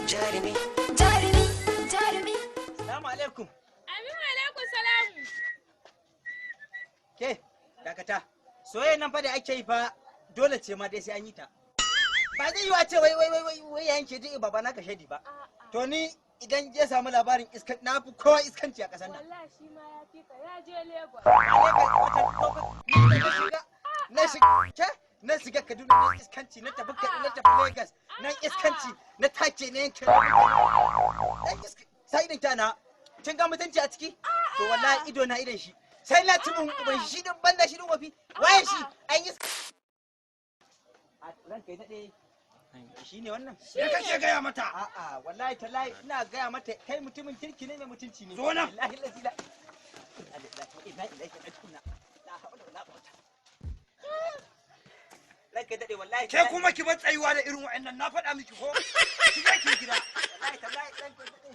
Jarumi, jarumi, jarumi. Salamu alaikum. Amin alaikum salamu. Ke, dakata. Soyayya nan fa da ake yi fa dole ce ma dai sai an yi ta. Ba zai yi wa ce wai wai wai wai wai yanke dai baba na ka shaidi ba. To ni idan ya samu labarin iskan, na fi kowa iskanci a ƙasar nan. Wallahi shi ma ya fi ka, ya je Lagos. Na shiga ke, na shiga Kaduna na iskanci, na tafi Kaduna, na tafi Lagos na iskanci, na take, na yanke na sai idan ta na kin ga mutunci a ciki. To wallahi ido na idan shi sai na ci mun uban shi din banda shi din wafi waye shi an yi ranka ya daɗe, shi ne wannan. Me kake gaya mata? A'a, wallahi tallahi ina gaya mata kai mutumin kirki ne, mai mutunci ne. Zo nan. Wallahi lazi la inna ilaihi raji'un, la hawla wala quwwata. Ranka ya daɗe, wallahi. Ke kuma ki bar tsayuwa da irin wa'annan, na faɗa miki ko?